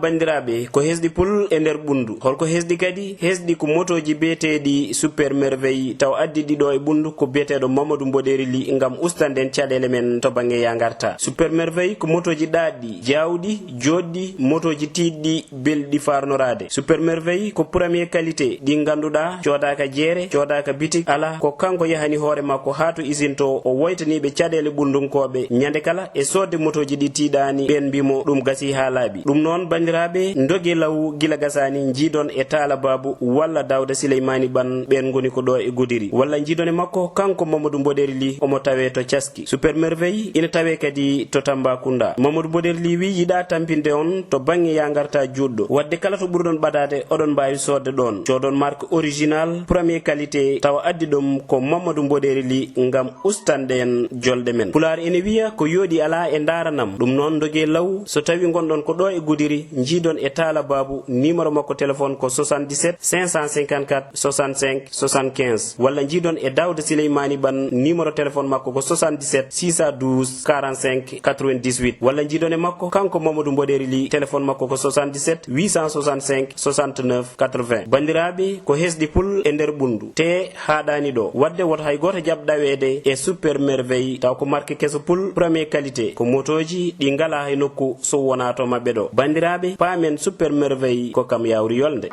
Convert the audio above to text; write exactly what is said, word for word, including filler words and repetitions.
Banndiraaɓe, ko hesɗi pul e nder Ɓunndu. Holko hesɗi kadi? Hesɗi ko motooji biyeteeɗi Super Merveille, taw addi ɗi ɗo e Ɓunndu ko biyeteeɗo Mamadou Mboɗeeri Ly ngam ustanden caɗeele men to bannge yaangarta. Super Merveille ko motooji ɗaatɗi, jaawɗi, jooɗɗi, motooji tiiɗɗi, belɗi faarnoraade. Super Merveille ko premier qualité ɗi ngannduɗaa coodaaka jeere, coodaaka bitik, alaa, ko kanko yahani hoore makko haa to usine to, o woytaniiɓe caɗeele Ɓunndunkooɓe. Ñande kala e soodde motooji ɗi tiiɗaani, ɓeen mbii mo ɗum gasii haa laaɓi. Ɗum noon, banndiraaɓe, ndogee law gila gasaani, njiidon e Taala Baabu walla Daawda Sileymaani Ɓan, ɓeen ngoni ko ɗo e Gudiri. Walla njiidon e makko, kanko Mamadou Mboɗeeri Ly, omo tawee to Caski. Super Merveille ina tawee kadi to Tambacounda. Mamadou Mboɗeeri Ly wii yiɗaa tampinde on to bannge yaangarta juutɗo. Waɗde kala to ɓurɗon ɓadaade, oɗon mbaawi soodde ɗoon. Coodon marque original, premier qualité, tawa addi ɗum ko Mamadou Mboɗeeri Ly ngam ustanɗen jolɗe men. Pulaar ene wiya ko yooɗi alaa e ndaaranam. Ɗum noon, ndogee law so tawi ngonɗon ko ɗo e Gudiri, njiidon e Taala Baabu, numéro makko téléphone ko soixante-dix-sept cinq cent cinquante-quatre soixante-cinq soixante-quinze, walla njiidon e Daawda Sileymaani Ɓan, numéro téléphone makko ko soixante-dix-sept six cent douze quarante-cinq quatre-vingt-dix-huit, walla njiidon e makko kanko Mamadou Mboɗeeri Ly, téléphone makko ko soixante-dix-sept huit cent soixante-cinq soixante-neuf quatre-vingts. Banndiraaɓe, ko hesɗi pul e nder Ɓunndu, te haaɗaani ɗo. Waɗde woto hay gooto jaɓ ɗaweede e Super Merveille, taw ko marque keso pul, premier qualité, ko motooji ɗi ngalaa hay nokku so wonaa to maɓɓe ɗo. Banndiraaɓe, paamen Super Merveille ko kam yawri yolnde.